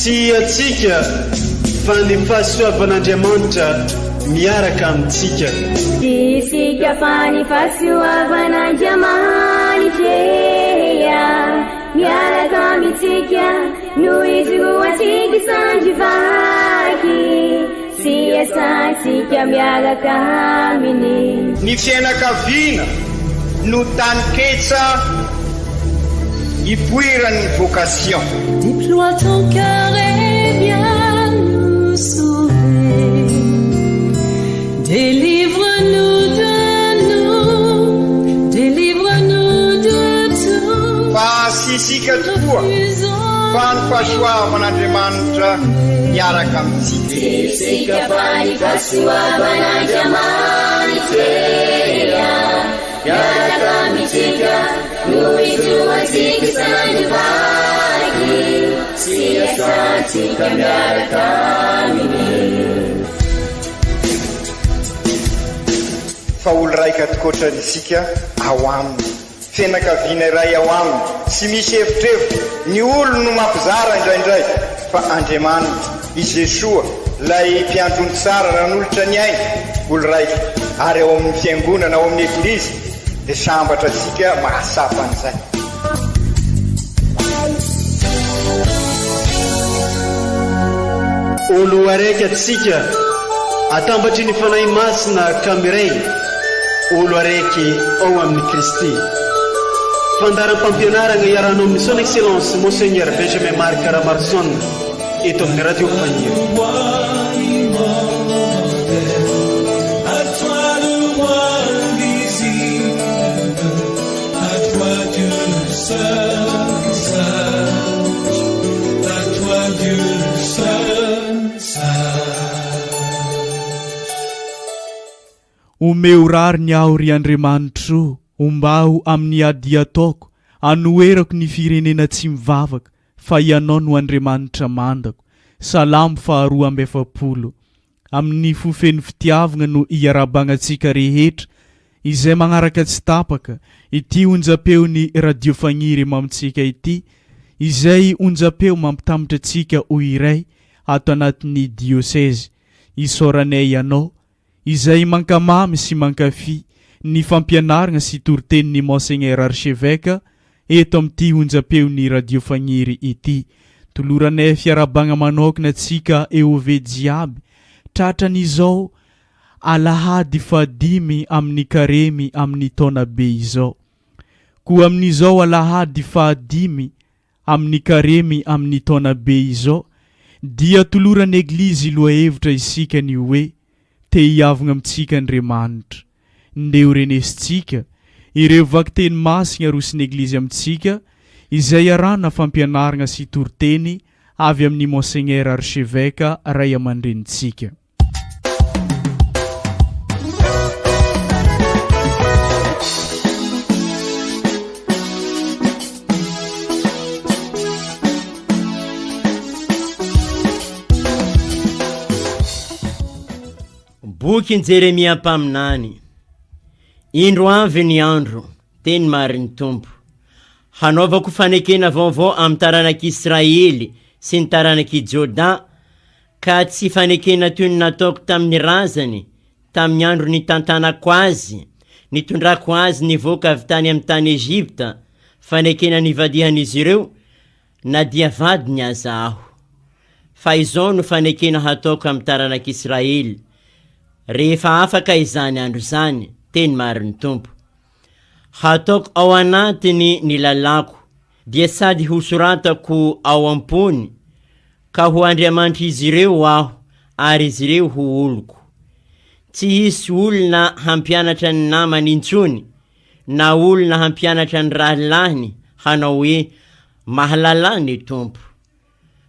Tsy antsika fa ny fahasoavan'Andriamanitra miaraka amintsika. Tsy isika fa ny fahasoavan'Andriamanitra miaraka amintsika no ijoroantsika sandry vaky sy iasantsika miaraka aminy. Ny fiainakaviana no taninketsa ipoiran'ny vocation. Déploie ton cœur et viens nous sauver. Délivre-nous de nous, délivre-nous de tout. Fa tsy isika tokoa fa ny fahasoavan'Andriamanitra miaraka amintsika. Tsy isika fa ny fahasoavan'Andriamanitra miaraka amintsika no ijoroantsika sandry vaky sy iasantsika miaraka aminy. Fa olo raika tokoatrany isika ao aminy. Fianakaviana iray ao aminy, tsy misy evitrevitra, ny olony no mampizara indraindray, fa Andriamanitra, i Jesoa, ilay Mpiandry omby tsara nanolotra ny ainy, olo raika, ary ao amin'ny Fiangonana, ao amin'ny Eglizy, dia sambatra antsika mahatsapa an'izay. Olo araiky atsika atambatry ny Fanahy Masina ka miray olo araiky ao amin'i Kristy. Fandaharam-pampianaragna iarahanao amin'ny Son Excellence Monseigneur Benjamin Marc Ramaroson eto amin'ny Radio Faniry. Omeo rariny aho, ry Andriamanitro, ombaho amin'ny ady ataoko, anoherako ny firenena tsy mivavaka, fa Ianao no Andriamanitra mandako. Salamo faharoa amby 40. Amin'ny fo feno fitiavgna no iarahabagna antsika rehetra izay magnaraka tsy tapaka ity onjam-peon'ny Radio Fagniry mamintsika ity, izay onjam-peo mampitambatra antsika ho iray ato anatin'ny diosezy. Isaoranay ianao izay mankamamy sy mankafy ny fampianaragna sy toritenin'ny Monseigneur Archevêque eto amin'ity onjam-peon'ny Radio Fagniry ity. Toloranay fiarahabagna manokana antsika EOV jiaby tratran'izao alahady fahadimy amin'ny karemy amin'ny taona be izao. Koa amin'izao alahady fahadimy amin'ny karemy amin'ny taona be izao dia toloran'ny Eglizy lohahevitra isika ny hoe te hiavogna amintsika Andriamanitra. Ndeha ho renesintsika ireo vakiteny masigna arosin'ny Eglizy amintsika izay arahana fampianaragna sy toriteny avy amin'ny Monseigneur Archevêque ray aman-drenintsika. Bokin'i Jeremia mpaminany. Indro avy ny andro, teny marin'ny Tompo, hanaovako fanekena vaovao amin'ny taranak'i Israely sy ny taranak'i Jodà, ka tsy fanekena toy ny nataoko tamin'ny razany tamin'ny andro nitantanako azy, nitondrako azy nivoaka avy tany amin'ny tany Egypta, fanekena nivadihan'izy ireo, na dia vadiny aza aho. Fa izao no fanekena hataoko amin'ny taranak'Israely, rehefa afaka izany andro izany, teny marin'ny Tompo. Hataoko ao anatiny ny lalàko, dia sady hosoratako ao am-pony, ka ho Andriamanitr'izy ireo Aho, ary izy ireo ho oloko. Tsy hisy olona hampianatra ny namany intsony, na olona hampianatra ny rahalahiny hanao hoe, Mahalala ny Tompo.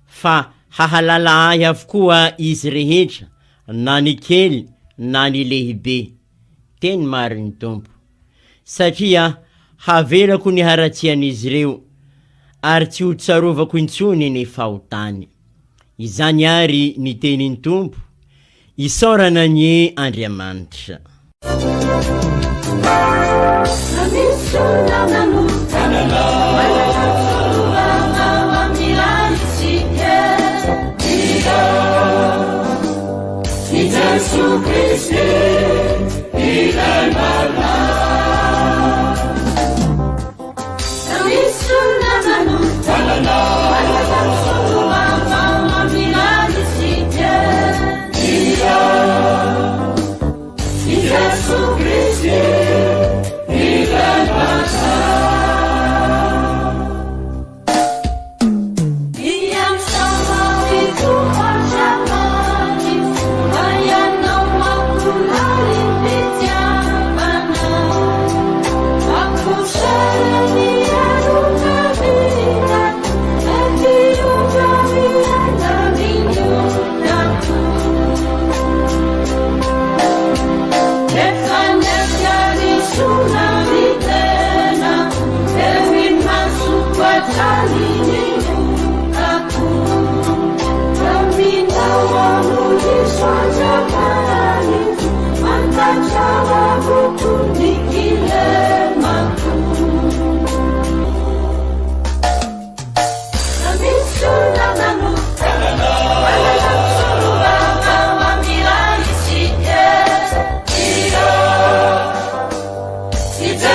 Fa hahalala Ahy avokoa izy rehetra, na ny kely na ny lehibe. Teny marin'ny Tompo. Satria havelako ny haratsian'izy ireo, ary tsy ho tsarovako intsony ny fahotany. Izany àry ny tenin'ny Tompo, isaorana anie Andriamanitra.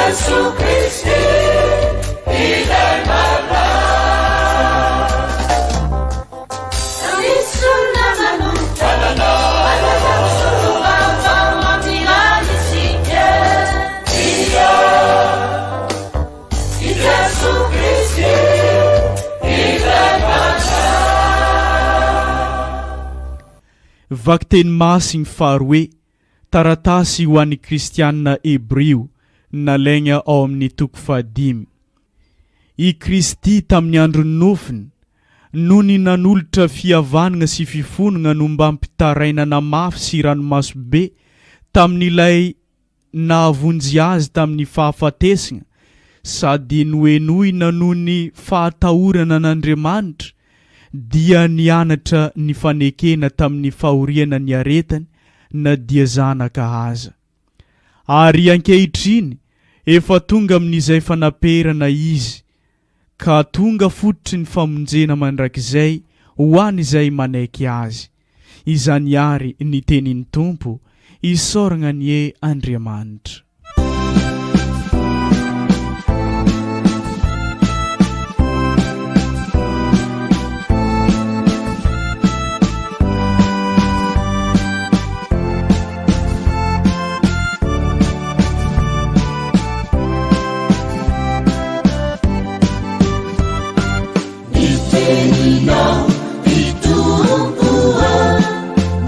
Jesoa Kristy ilay marina. Misy olona manolotra anana mpisolo-vava mampiraly isika. Dia i Jesoa Kristy ilay marina. Vakiteny Masiny faharoe Taratasy ho an'ny Kristianina Hebrio, nalaigna ao amin'ny toko fahadimy. I Kristy tamin'ny andron'ny nofiny, nony nanolotra fihavanagna sy fifonagna nombam-pitarainana mafy sy ranomaso be tamin'ilay nahavonjy azy tamin'ny fahafatesagna, sady nohenoina noho ny fahatahorana an'Andriamanitra, dia nianatra ny fanekena tamin'ny fahoriana niaretany na dia zanaka aza. Ary ankehitriny efa tonga amin'izay fanaperana izy, ka tonga fototry ny famonjena mandrakizay ho an'izay manaiky azy. Izany àry ny tenin'ny Tompo, isaoragna anie Andriamanitra. Ny teninao ry Tompo ô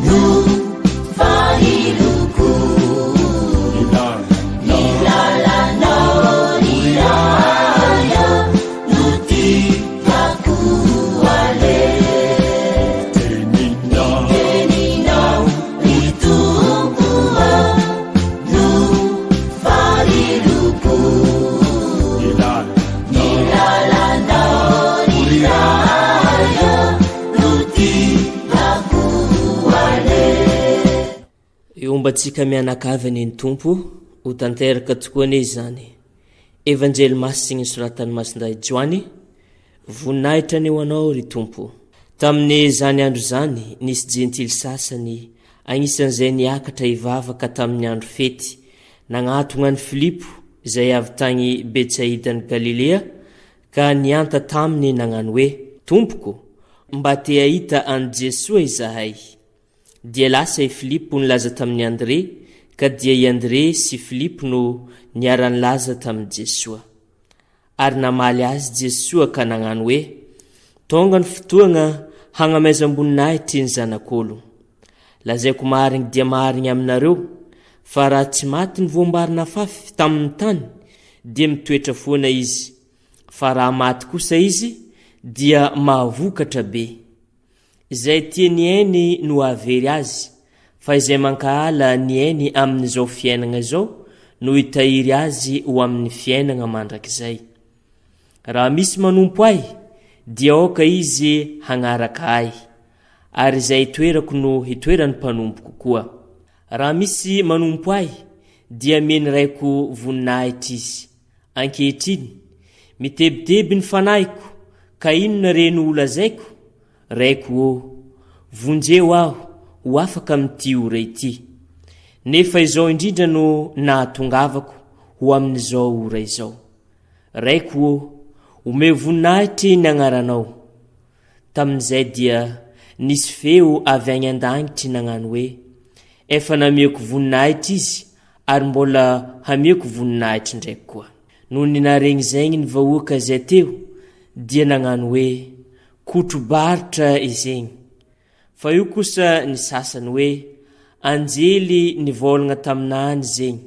no fahiloko. Ny lalanao ry Ray ô no tiako aleha. Ny teninao ry Tompo ô no fahiloko. Ny lalanao ry Ray ô no tiako aleha. Hiombantsika mianakavy anie ny Tompo, ho tanteraka tokoa anie izany. Evanjely Masiny nosoratan'i Masindahy Joany, Voninahitra anie ho Anao ry Tompo. Tamin'izany andro izany, nisy jentily sasany, agnisan'izay niakatra hivavaka tamin'ny andro fety, nagnatogna an'i Filipo, izay avy tagny Betsaidan'i Galilea, ka nianta taminy nagnano hoe, Tompoko, mba te hahita an'i Jesoa izahay. Dia lasa i Filipo nilaza tamin'i Andre, ka dia i Andre sy Filipo no niara-nilaza tamin'i Jesoa. Ary namaly azy Jesoa ka nagnano hoe, Tonga ny fotoagna hagnamaizam-boninahitry ny Zanak'Olo. Lazaiko marigny dia marigny aminareo, fa raha tsy maty ny voam-bary nafafy tamin'ny tany, dia mitoetra foana izy, fa raha maty kosa izy, dia mahavokatra be. Izay tia ny ainy no hahavery azy, fa izay mankahala ny ainy amin'izao fiainagna izao no hitahiry azy ho amin'ny fiainagna mandrakizay. Raha misy manompo Ahy, dia aoka izy hagnaraka Ahy, ary izay itoerako no hitoeran'ny mpanompoko koa. Raha misy manompo Ahy, dia amen'ny Raiko voninahitra izy. Ankehitriny, mitebiteby ny fanahiko, ka inona re no holazaiko? Raiko ô, vonjeo aho ho afaka amin'ity ora ity. Nefa izao indrindra no nahatongavako ho amin'izao ora izao. Raiko ô, omeo voninahitry ny agnaranao. Tamin'izay dia nisy feo avy agny an-dagnitry nagnano hoe, Efa namiako voninahitry izy ary mbola hamiako voninahitry ndraiky koa. Nony naregny zegny ny vahoaka izay teo dia nagnano hoe, Kotro-barotra izegny. Fa io kosa ny sasany hoe, Anjely nivôlagna taminany zegny.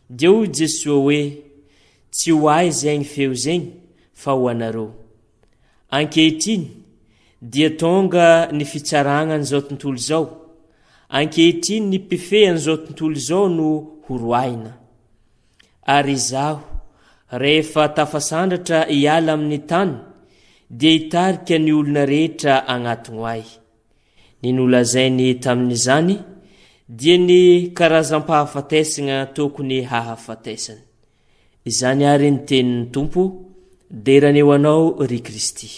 Dia hoy Jesoa hoe, Tsy ho ahy zegny feo zegny fa ho anareo. Ankehitriny dia tonga ny fitsaragna an'izao tontolo izao, ankehitriny ny mpifehy an'izao tontolo izao no horoahina. Ary izaho, rehefa tafasandratra hiala amin'ny tany, dia hitarika ny olona rehetra agnatogno ahy. Ny nolazainy tamin'izany dia ny karazam-pahafatesagna tokony hahafatesany. Izany àry ny tenin'ny Tompo, dera anie ho Anao, ry Kristy.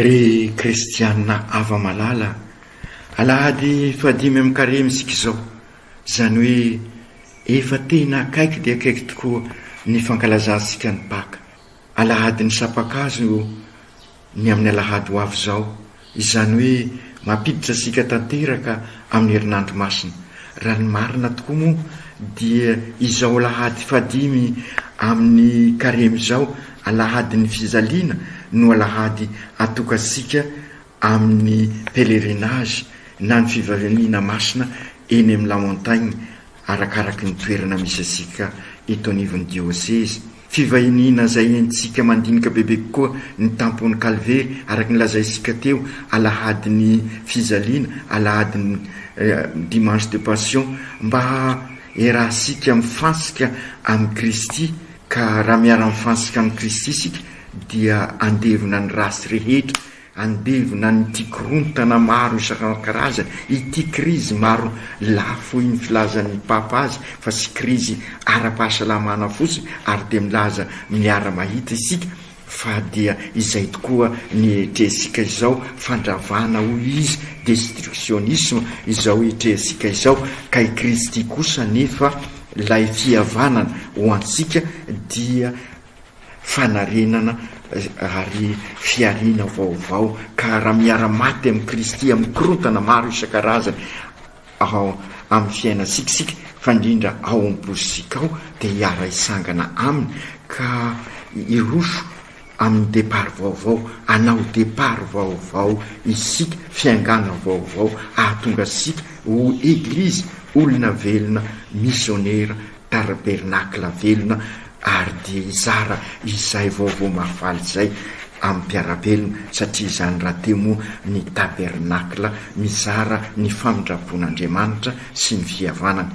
Ry kristiana hava-malala, alahady fahadimy amin'ny karemy isika izao, izany hoe efa tena akaiky dia akaiky tokoa ny fankalazantsika ny Paka. Alahadin'ny sampan-kazo ny amin'ny alahady ho avy izao, izany hoe mampiditra antsika tanteraka amin'ny herinandro masina. Raha ny marina tokoa moa dia izao alahady fahadimy amin'ny karemy izao, alahadin'ny fijaliana, no alahady atokantsika amin'ny pèlerinage na ny fivahiniana masina eny amin'ny La Montagne arakaraky ny toerana misy antsika eto anivon'ny diosezy. Fivahiniana izay entintsika mandinika bebe kokoa ny tampon'ny Kalvery, araka ny lazaintsika teo, alahadin'ny fijaliana, alahadin'ny dimanche de passion, mba hiarahantsika mifantsika amin'i Kristy, ka raha miara-mifantsika amin'i Kristy isika dia handevona ny ratsy rehetra Andevona an'ity korontana maro isan-karazany, ity krizy maro lafy hoy ny filazan'ny Papa azy fa tsy krizy ara-pahasalamana fotsiny ary dia milaza miara-mahita isika fa dia izay tokoa ny etrehantsika izao, fandravana hoy izy, destructionnisme izao etrehantsika izao ka i Kristy kosa anefa ilay fihavanana ho antsika dia fanarenana ary fihariana vaovao ka raha miara-maty amin'i Kristy amin'ny korontana maro isan-karazany ao amin'ny fiainantsika isika fa indrindra ao am-pontsika ao dia hiara-hisangana aminy ka hiroso amin'ny départ vaovao, hanao départ vaovao isika, fiangana vaovao hahatonga antsika ho Eglizy, olona velona, misionera Tarbernakla velona ary dia hizara izay vaovao mahafaly izay amin'ny mpiara-belona satria izany rahateo moa ny tabernakla mizara ny famindram-pon'Andriamanitra sy ny fihavanany.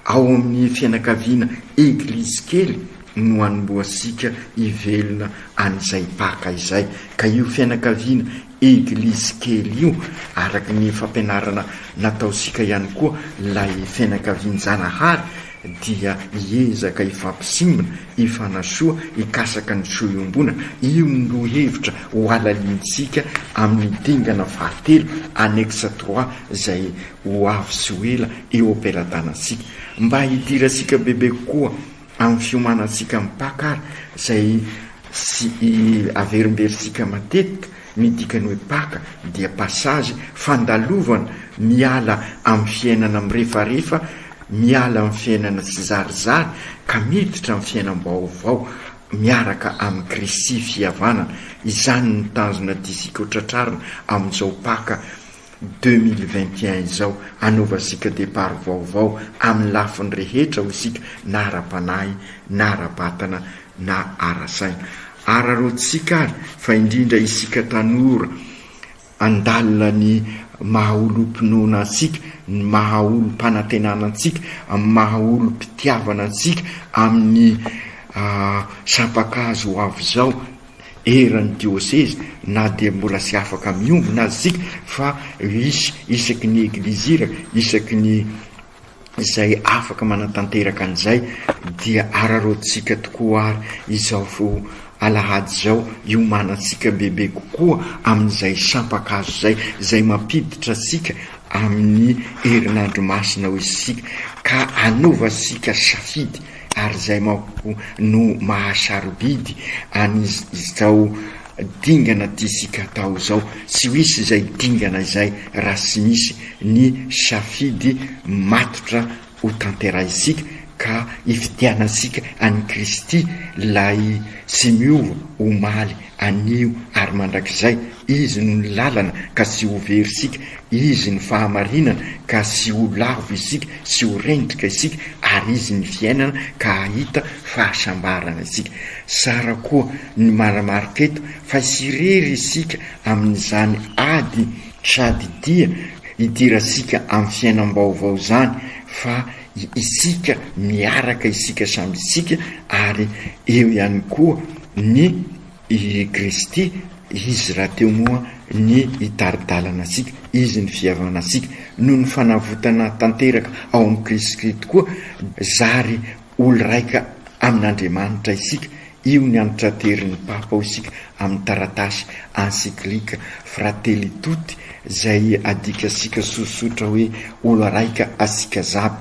Ao amin'ny fianakaviana Eglizy kely no hanombohantsika hivelona an'izay Paka izay ka io fianakaviana Eglizy kely io araka ny fampianarana nataontsika ihany koa ilay fianakavian-janahary dia hiezaka hifampisimbina, hifanasoa, hikasaka ny soa iombonana. Io no lohahevitra ho halalintsika amin'ny dingana fahatelo, annexe trois, izay ho avy tsy ho ela eo am-pelatanantsika. Mba hidirantsika bebe kokoa amin'ny fiomanantsika amin'ny Paka ary, izay tsy averimberintsika matetika, Ny dikan'ny hoe Paka dia passage, fandalovana, miala amin'ny fiainana mirefarefa, miala amin'ny fiainana tsizarizary ka miditra amin'ny fiainam-baovao miaraka amin'i Kristy fihavanana. Izany no tanjona tiantsika ho tratrarina amin'izao Paka 2021 izao, hanaovantsika départ vaovao amin'ny lafiny rehetra hoy isika na ara-panahy na ara-batana na ara-saina. Araraotintsika ary fa indrindra isika tanora handalina ny maha olom-pinoana antsika, ny maha olom-panantenana antsika, amin'ny maha olom-pitiavana antsika amin'ny sampan-kazo ho avy izao eran'ny diosezy na dia mbola tsy afaka miombona aza isika fa hisy isaky ny eglizy iraka, isaky ny izay afaka manatanteraka an'izay dia araraotintsika tokoa ary izao alahady izao hiomanantsika bebe kokoa amin'izay sampan-kazo izay, izay mampiditra antsika amin'ny herinandro masina ho isika ka hanovantsika safidy ary izay manko no maha-sarobidy an'izao dingana tiantsika atao izao, tsy ho hisy izay dingana izay raha tsy misy ny safidy matotra ho tanterahintsika ka hifidianantsika an'i Kristy ilay tsy miova omaly, anio ary mandrakizay. Izy no ny lalana ka tsy ho very isika, Izy no fahamarinana ka tsy ho lavo isika, tsy ho rendrika isika ary Izy ny fiainana ka hahita fahasambarana isika. Tsara koa ny manamarika eto fa tsy irery isika amin'izany ady sady dia idirantsika amin'ny fiainam-baovao izany fa isika miaraka isika samy isika ary eo ihany koa ny i Kristy, Izy rahateo moa ny hitari-dalana antsika, Izy ny fihavana antsika. Noho ny fanavotana tanteraka ao amin'i Kristy tokoa, zary olo-raika amin'Andriamanitra isika. Io ny anotraterin'ny Papa hoy isika amin'ny taratasy encyclique Fratelli Tutti izay adikasika sosotra hoe olo araika asika zaby.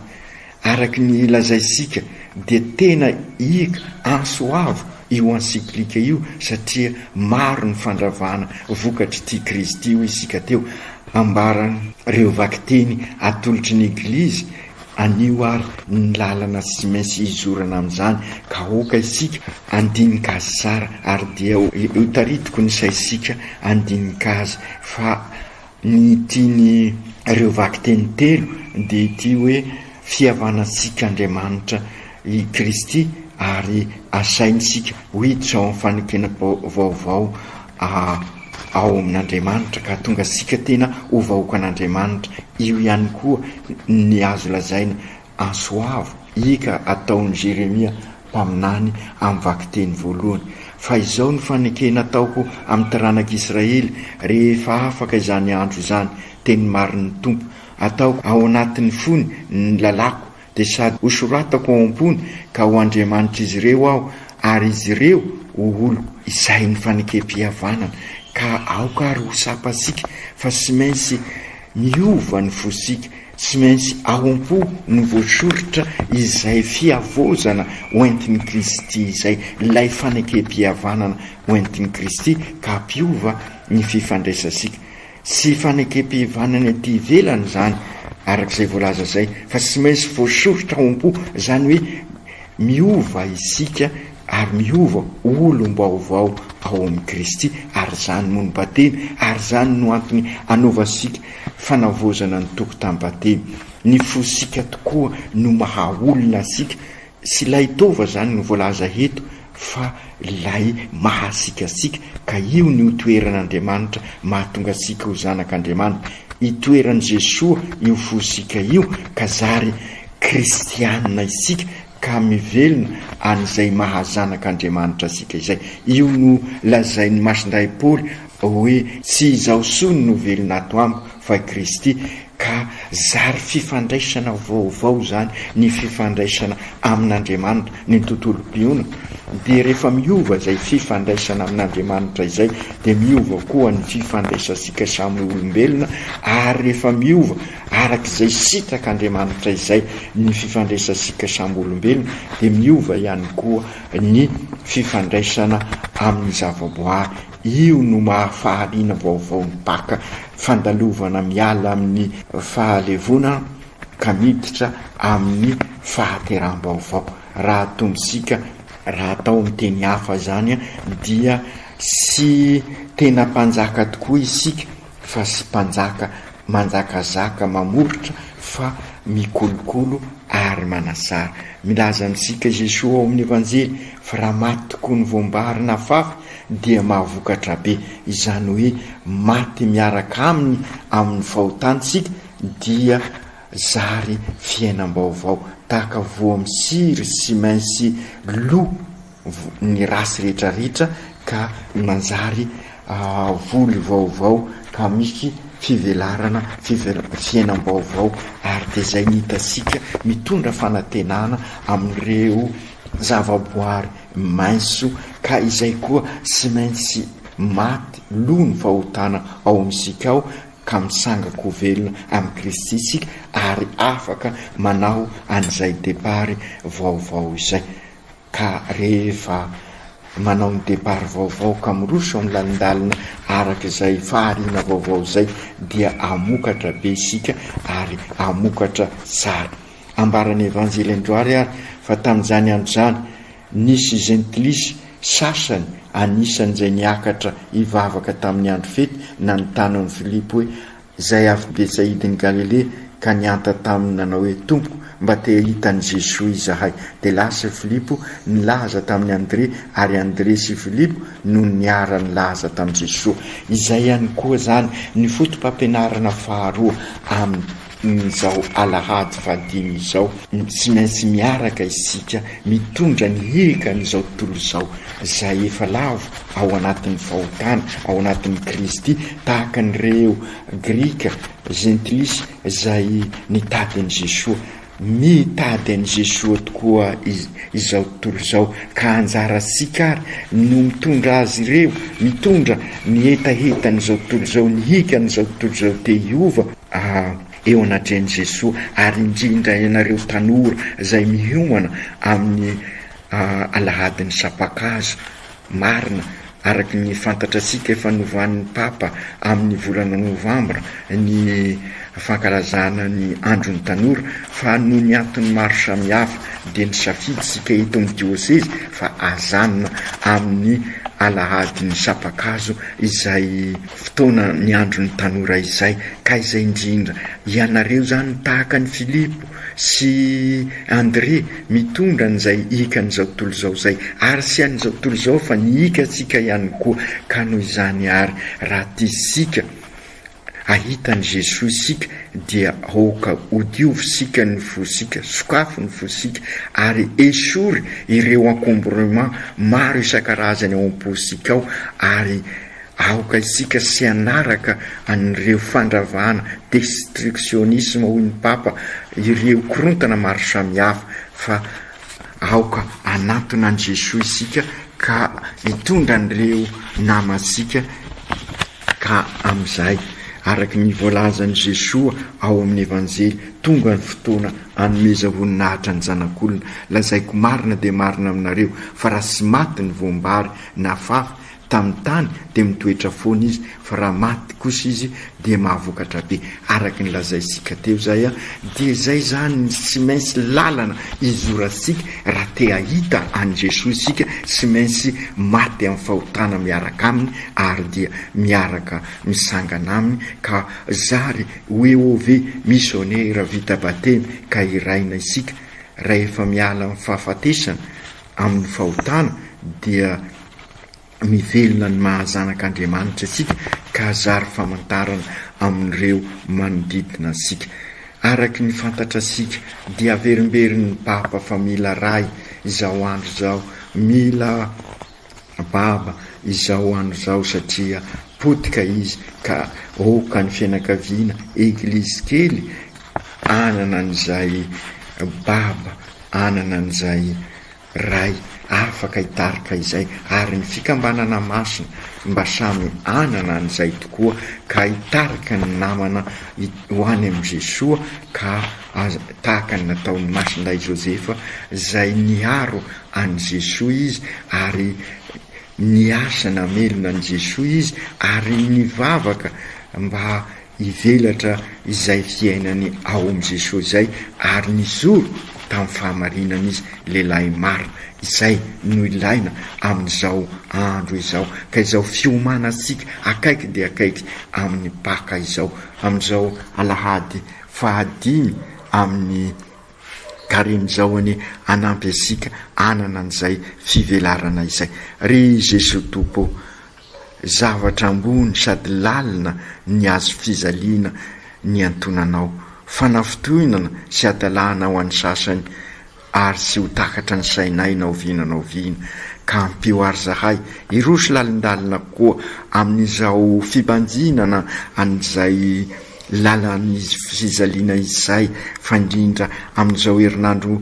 Araky ny lazaisika dia tena hiaka antso avo io encyclique io satria maro ny fandravana vokatr'ity krizy ity hoy isika teo. Ambaran'ireo vakiteny atolotry ny Eglizy Anio ary ny lalana tsy maintsy hizorana amin'izany ka aoka isika handinika azy tsara ary dia ho taritiko ny saintsika handinika azy fa ny tian'ireo vakiteny telo dia ity hoe fihavanantsika Andriamanitra i Kristy ary asaintsika ho hiditra ao amin'ny fanekena vaovao ao amin'Andriamanitra ka hahatonga antsika tena ho vahoakan'Andriamanitra. Io ihany koa ny azo lazaina antso avo ika ataon'i Jeremia mpaminany amin'ny vakiteny voalohany, Fa izao no fanekena ataoko amin'ny taranak'Israely rehefa afaka izany andro izany, teny marin'ny Tompo, ataoko ao anatin'ny fony ny lalàko, Dia sady hosoratako ao am-pony ka ho Andriamanitr'izy ireo Aho, ary izy ireo ho oloko. Izay ny fanekem-pihavanana, ka aoka ary ho tsapantsika fa tsy maintsy miova ny fosika, tsy maintsy ao am-po no voasoritra izay fihavaozana hoentin'i Kristy izay, ilay fanekem-pihavanana hoentin'i Kristy ka hampiova ny fifandraisantsika. Tsy fanekem-pihavanana ety ivelany izany, araka izay voalaza izay, fa tsy maintsy voasoritra ao am-po, izany hoe miova isika ary miova olom-baovao ao amin'i Kristy, ary izany moa ny batemy, ary izany no antony anaovantsika fanavaozana ny tokotam-batemy. Ny fosika tokoa no maha olona antsika, Tsy ilay taova izany no voalaza eto fa ilay mahasiaka antsika ka io no itoeran'Andriamanitra mahatonga antsika ho zanak'Andriamanitra. Itoeran'i Jesoa io fosika io ka zary kristianina isika ka mivelona an'izay maha zanak'Andriamanitra antsika izay. Io no lazain'i Masindahy Paoly hoe tsy izaho intsony no velona ato amiko fa i Kristy. Ka zary fifandraisana vaovao izany ny fifandraisana amin'Andriamanitra, ny tontolom-pinoana. Dia rehefa miova izay fifandraisana amin'Andriamanitra izay dia miova koa ny fifandraisantsika samy olombelona, ary rehefa miova araka izay sitrak'Andriamanitra izay ny fifandraisantsika samy olombelona dia miova ihany koa ny fifandraisana amin'ny zavaboary. Io no maha fahariana vaovao ny Paka, fandalovana miala amin'ny fahalevona ka miditra amin'ny fahateraham-baovao. Raha atombontsika, raha atao amin'ny teny hafa izany dia tsy tena mpanjaka tokoa isika fa tsy mpanjaka manjakazaka mamoritra fa mikolokolo ary manasara. Milaza amintsika Jesoa ao amin'ny Evanjely fa raha maty tokoa ny voam-bary nafafy dia mahavokatra be, izany hoe maty miaraka aminy amin'ny fahotantsika dia zary fiainam-baovao, tahaka voa misiry sy maintsy lo ny rasy rehetrarehetra ka manjary voly vaovao ka misy fivelarana fiainam-baovao ary dia izay ny hitantsika mitondra fanantenana amin'ireo zavaboary maitso ka izay koa tsy maintsy maty lo ny fahotana ao amintsika ao ka mitsanga-ko velona amin'i Kristy isika ary afaka manao an'izay départ vaovao izay. Ka rehefa manao ny départ vaovao ka miroso amin'ny lalindalina araka izay fahariana vaovao izay dia hamokatra be isika ary hamokatra tsara. Ambaran'ny Evanjely androary ary fa tamin'izany andro izany, nisy Jentilisa sasany anisan'izay niakatra hivavaka tamin'ny andro fety nanontany an'i Filipo hoe, Izay avy Betsaidin'i Galilea ka nihanta taminy nanao hoe, Tompoko, mba te hahita an'i Jesoa izahay. Dia lasa i Filipo nilaza tamin'i Andre, ary Andre sy Filipo no niara-nilaza tamin'i Jesoa. Izay ihany koa izany ny fotopampianarana faharoa amin'izao alahady fahadimy izao. Tsy maintsy miaraka isika mitondra ny hekan'izao tontolo izao izay efa lavo ao anatin'ny fahotana, ao anatin'i Kristy, tahaka an'ireo Grika, Jentilisa, izay nitady an'i Jesoa. Mitady an'i Jesoa tokoa izao tontolo izao ka anjarantsika ary no mitondra azy ireo, mitondra ny hetahetan'izao tontolo izao, ny hikan'izao tontolo izao te hiova eo anatrehan'i Jesoa ary indrindra ianareo tanora izay miomana amin'ny alahadin'ny sampankazo. Marina, araka ny fantatratsika efa novan'ny Papa amin'ny volana novambra ny fankalazana ny andron'ny tanora fa noho ny antony maro samihafa dia nisafidy isika eto amin'ny diosezy fa azanona amin'ny alahadin'ny sampankazo izay fotoana ny andron'ny tanora izay ka izay indrindra ianareo izany tahaka an'i Filipo sy André mitondra an'izay hikan'izao tontolo izao izay, ary tsy an'izao tontolo izao fa ny hikantsika ihany koa, ka noho izany ary raha tiantsika hahita an'i Jesoa isika dia aoka hodiovintsika ny fosika, sokafy ny fosika ary esory ireo encombrement maro isan-karazany ao am-posika ao ary Aoka isika tsy hanaraka an'ireo fandravana, destructionnisme hoy ny Papa, ireo korontana maro samihafa, fa aoka hanantona an'i Jesoa isika ka hitondra an'ireo namantsika ka amin'izay, araka ny voalazan'i Jesoa ao amin'ny Evanjely, tonga ny fotoana hanomeza voninahitra ny Zanak'olona. Lazaiko marina dia marina aminareo, fa raha tsy maty ny voam-bary nafafy tamin'ny tany dia mitoetra foana izy fa raha maty kosa izy dia mahavokatra be araka ny lazaintsika teo izay an, dia izay izany ny tsy maintsy lalana izorantsika raha te hahita an'i Jesoa isika tsy maintsy maty amin'ny fahotana miaraka aminy ary dia miaraka misangana aminy ka zary ho EOV misionera vita batemy ka hiraina isika rahefa miala amin'ny fahafatesana amin'ny fahotana dia mivelona ny maha zanak'Andriamanitra antsika ka zary famantarana amin'ireo manodidina antsika. Araky ny fantatrasika dia averimberin'ny Papa fa mila Ray izao andro izao, mila Baba izao andro izao satria potika izy ka aoka ny fianakaviana, Eglizy kely hanana an'izay Baba, hanana an'izay Ray afaka hitarika izay ary ny fikambanana masina mba samy hanana an'izay tokoa ka hitarika ny namana ho any amin'i Jesoa ka tahaka ny nataon'i Masindahy Josefa izay niaro an'i Jesoa izy ary niasa namelona an'i Jesoa izy ary nivavaka mba Hivelatra izay fiainany ao amin'i Jesoa izay ary nijoro tamin'ny fahamarinana izy, lehilahy marina. Izay no ilaina amin'izao andro izao. Ka izao fiomanantsika akaiky dia akaiky amin'ny Paka izao, amin'izao alahady fahadimy amin'ny Karemy izao anie hanampy antsika hanana an'izay fivelarana izay. Ry Jesoa Tompo ô! Zavatra ambony sady lalina ny hazo fijaliana niantonanao. Fanafintohinana sy hadalana ho an'ny sasany ary tsy ho takatra ny sainay na oviana na oviana. Ka ampio àry zahay hiroso lalindalina kokoa amin'izao fibanjinana an'izay lalan'ny fijaliana izay, fa indrindra amin'izao herinandro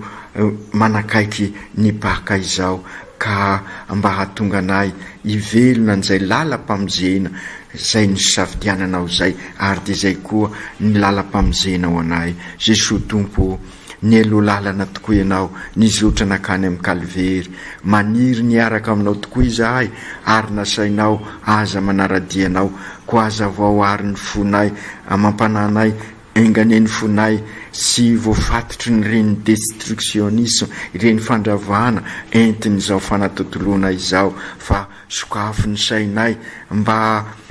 manakaiky ny Paka izao, ka mba hahatonga anay hivelona an'izay lalam-pamonjena izay nisafidiananao izay, ary dia izay koa ny lalam-pamonjena ho anay. Jesoa Tompo ô, nialoha lalana tokoa Ianao, nizotra nankany amin'ny Kalvery. Maniry ny hiaraka Aminao tokoa izahay, ary nasainao aza manara-dia Anao. Koa hazavao àry ny fonay amam-panahinay Enga anie ny fonay tsy voafatotry ny ireny destructionnisme, ireny fandravana entin'izao fanatontoloana izao fa sokafy ny sainay mba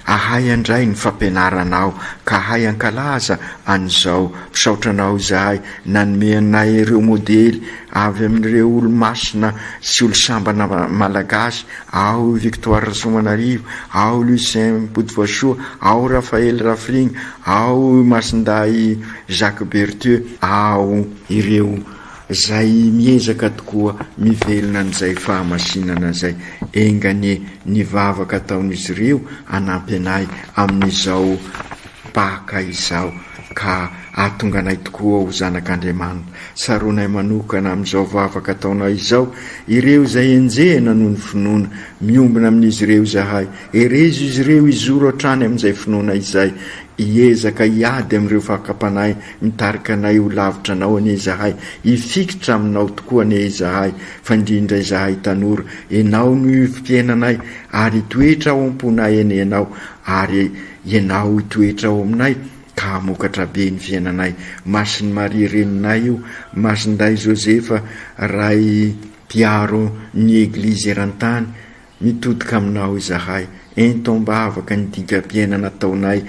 hahay handray ny fampianaranao ka hahay hankalaza an'izao. Misaotra anao izahay nanome anay ireo modely avy amin'ireo olomasina sy olosambana malagasy, ao i Victoire Rasoamanarivo, ao Lucien Botovasoa, ao Raphaël Rafrigny, Ao i Masindahy Jacques Berthieu, ao ireo izay miezaka tokoa mivelona an'izay fahamasinana izay. Enga anie ny vavaka ataon'izy ireo hanampy anay amin'izao Paka izao ka. hahatonga anay tokoa ho zanak'Andriamanitra. Tsaroanay manokana amin'izao vavaka ataonay izao ireo izay enjehina noho ny finoana. Miombona amin'izy ireo izahay. Herezo izy ireo hizoro hatrany amin'izay finoana izay. Hiezaka hiady amin'ireo fakam-panahy mitarika anay ho lavitra Anao anie izahay. Hifikitra Aminao tokoa anie izahay, fa indrindra izahay tanora. Ianao no ivom-piainanay, ary hitoetra ao am-ponay anie Ianao, ary Ianao hitoetra ao aminay, ka hamokatra be ny fiainanay. Masin'i Maria Reninay io, Masindahy Josefa Ray mpiaro ny Eglizy eran-tany, mitodika aminao izahay, ento am-bavaka ny dingam-piainana ataonay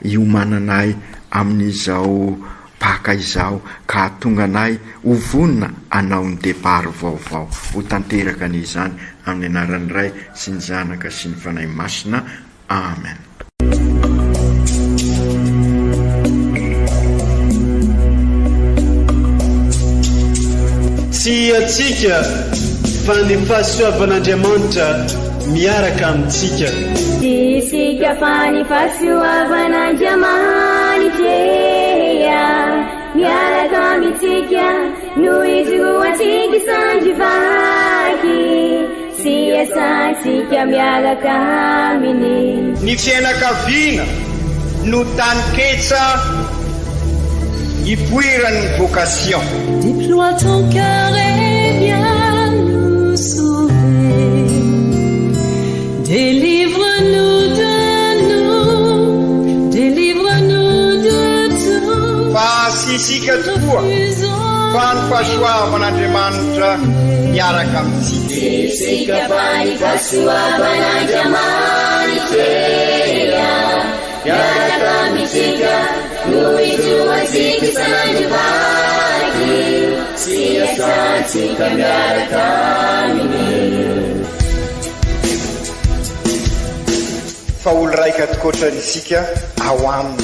hiomananay amin'izao Paka izao ka hahatonga anay ho vonona hanao ny départ vaovao. Ho tanteraka anie izany amin'ny anaran'ny Ray sy ny Zanaka sy ny Fanahy Masina. Amen. Tsy antsika fa ny fahasoavan'Andriamanitra miaraka amintsika. Tsy isika fa ny fahasoavan'Andriamanitra miaraka amintsika no ijoroantsika sandry vaky. Sy iasantsika miaraka aminy. Ny fiainakaviana no taninketsa ipoiran'ny vocation. Déploie ton cœur et viens nous sauver. Délivre-nous de nous, délivre-nous de tout. Fa tsy isika tokoa fa ny fahasoavan'Andriamanitra miaraka amintsika. Tsy isika fa ny fahasoavan'Andriamanitra miaraka amintsika no ijoroantsika isan'andro vaky sy iasantsika miaraka aminy. Fa olo raika tokoatra isika ao aminy.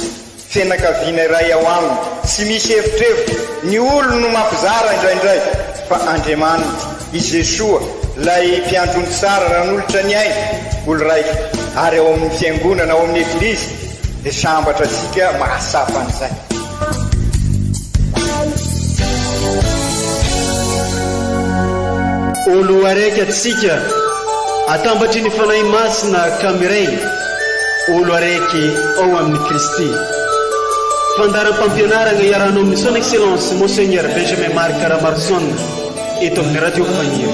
Fianakaviana iray ao aminy, tsy misy evitrevitra, ny olony no mampizara indraindray, fa Andriamanitra, i Jesoa, ilay Mpiandry ondry tsara nanolotra ny ainy, olo raika, ary ao amin'ny Fiangonana, ao amin'ny Eglizy, dia sambatra isika mahatsapa an'izay. Olo araiky atsika atambatry ny Fanahy Masina ka miray olo araiky ao amin'i Kristy. Fandaharam-pampianaragna iarahanao amin'ny Son Excellence Monseigneur Benjamin Marc Ramaroson eto amin'ny Radio Fagniry.